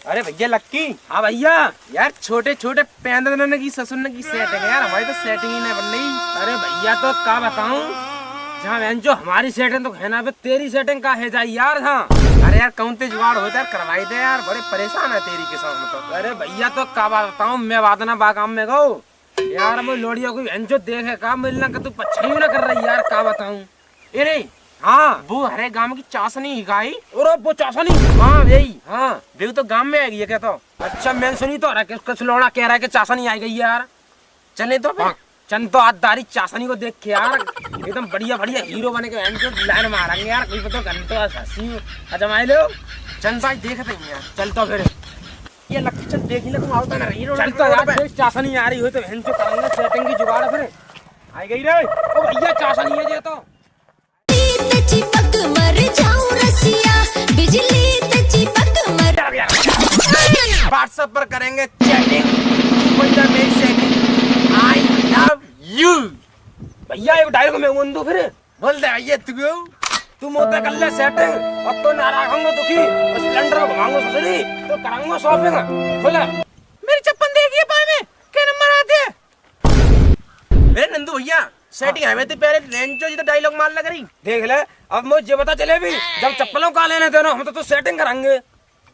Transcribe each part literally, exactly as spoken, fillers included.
अरे भैया लक्की। हाँ भैया। यार, छोटे छोटे पैंदन ने की ससुर ने की सेटिंग है यार, हमारी तो सेटिंग ही नहीं बन रही। अरे भैया, तो का बताऊं, जहाँ बहन जो हमारी सेटिंग तो है ना, बे तेरी सेटिंग का है जाई यार। हाँ। अरे यार, कौन ते जुगाड़ होता है, करवाई दे यार, बड़े परेशान है तेरी किस्मत में तो। अरे भैया, तो का बात बताऊं, मैं बात ना बा काम में गो यार, मैं लोड़िया कोई बहन जो देखे का मिलना का तू पछाई ना कर रही यार, का बताऊं। ए रे, हाँ। वो हरे गांव की चासनी ही गाई। अरे वो चासनी? हाँ, वही। हाँ। वे तो गांव में आ गई है क्या तो? अच्छा, मैंने सुनी तो रहा कि कुछ लोड़ा कह रहा है कि चासनी आ गई यार। चले तो फिर। चल तो आज दारी चासनी को देख के यार, एकदम बढ़िया बढ़िया हीरो बने के हम तो लाइन मारेंगे यार, कोई तो गन तो हंसी अजमाए लो। चल भाई, देखते ही हैं यार। चल तो फिर। ये लक्की चल देख ही ले, तू आवता ना हीरो चल तो यार, फिर चासनी आ रही हो तो हम तो करेंगे सेटिंग की जुगाड़ फिर। आ गई रे। ओ भैया, चासनी है ये तो। चिपक मर जाऊं रसिया, बिजली ते चिपक मर। WhatsApp पर करेंगे चैटिंग, बन जा मेरी सेटिंग। I love you। भैया, एक डायलॉग मैं बोल दूं फिर। बोल दे भैया, तू क्यों? तू मोटा कर ले सेटिंग, अब तो ना रखूंगा दुखी, सिलेंडर घुमाऊंगा ससुरी, तो कराऊंगा शॉपिंग। बोला। मेरी चप्पल देखिए पाए में, क्या नंबर आते हैं? अरे नंदू भैया, सेटिंग हमें तो पहले लेंचो जी तो डायलॉग मार लग रही। देख ले, अब मुझे ये पता चले भी, जब चप्पलों का लेने देना, हम तो, तो सेटिंग कराएंगे। जब,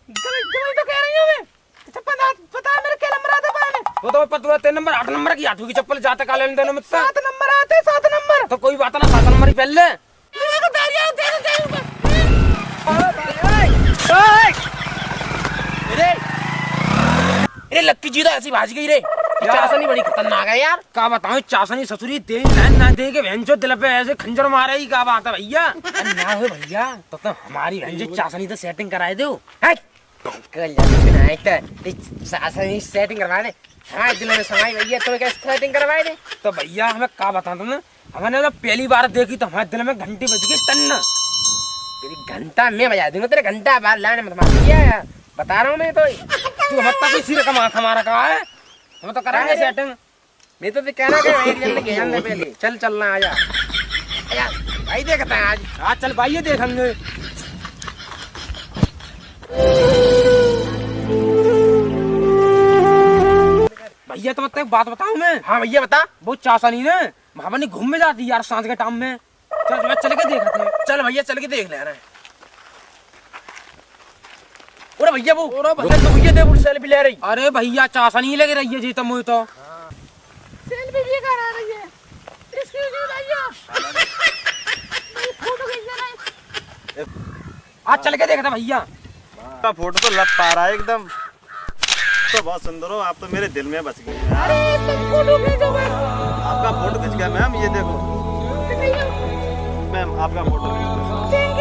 जब तो कह रही हूँ मैं, चप्पल दांत पता है मेरे क्या नंबर आता है? वो तो पता है, तीन नंबर, आठ नंबर की, आठवीं की चप्पल जाते का लेने देना मुझसे। सात नंबर आते, सात नंबर। तो कोई बात ना, सात नंबर ही पहन ले। अरे, अरे लक्की जी तो ऐसी भाज गई रे। यार। चासनी बड़ी खतरनाक है यार। का बताऊं, चासनी ससुरी तेरी लाइन ना दे के बहन चो दिल पे ऐसे खंजर मारे ही, का बात है भैया? अरे ना हो भैया, तो, तो हमारी बहन चो चासनी तो सेटिंग कराए दो। हट। अंकल, जब सुनाए तो इस चासनी सेटिंग करवा दे। हाँ, दिल में समाई भैया, तो क्या सेटिंग करवाए दे? तो भैया, हमें का बताता ना, हमने जब पहली बार देखी तो हमारे दिल में घंटी बज गई टन्ना। तेरी घंटा मैं बजा दूंगा, तेरे घंटा बार लाने मत मार। क्या है? बता रहा हूँ मैं तो। तू हमारे तक इसी रकम आँख हमारा कहा है? हम तो कराएंगे अरे। सेटिंग। मैं तो कह रहा कि एक जन लेके जाने पहले। चल, चलना, आजा। आजा, भाई देखता है आज। हाँ, चल भाई, ये देखेंगे। भैया, तुम एक बात बताऊं मैं? हाँ भैया, बता। वो चासनी ने वहाँ पर नहीं घूमने जाती यार, सांझ के टाइम में। चल, चल, चल के देखते हैं। चल भैया, चल के देख ले रहे हैं। अरे भैया, वो अरे भैया। तो भैया, देख, वो सेल्फी ले रही। अरे भैया, चासनी लग रही है जी तो मुझे तो। सेल्फी भी करा रही है। Excuse me भैया। मेरी फोटो खींच लेना। आज चल के देखते भैया। आपका फोटो तो लप पा रहा है एकदम। तो बहुत सुंदर हो आप, तो मेरे दिल में बस गई यार। अरे, तुम फोटो खींचो बस। आपका फोटो खिंच गया मैम, ये देखो। मैम, आपका फोटो खिंच गया। Thank you।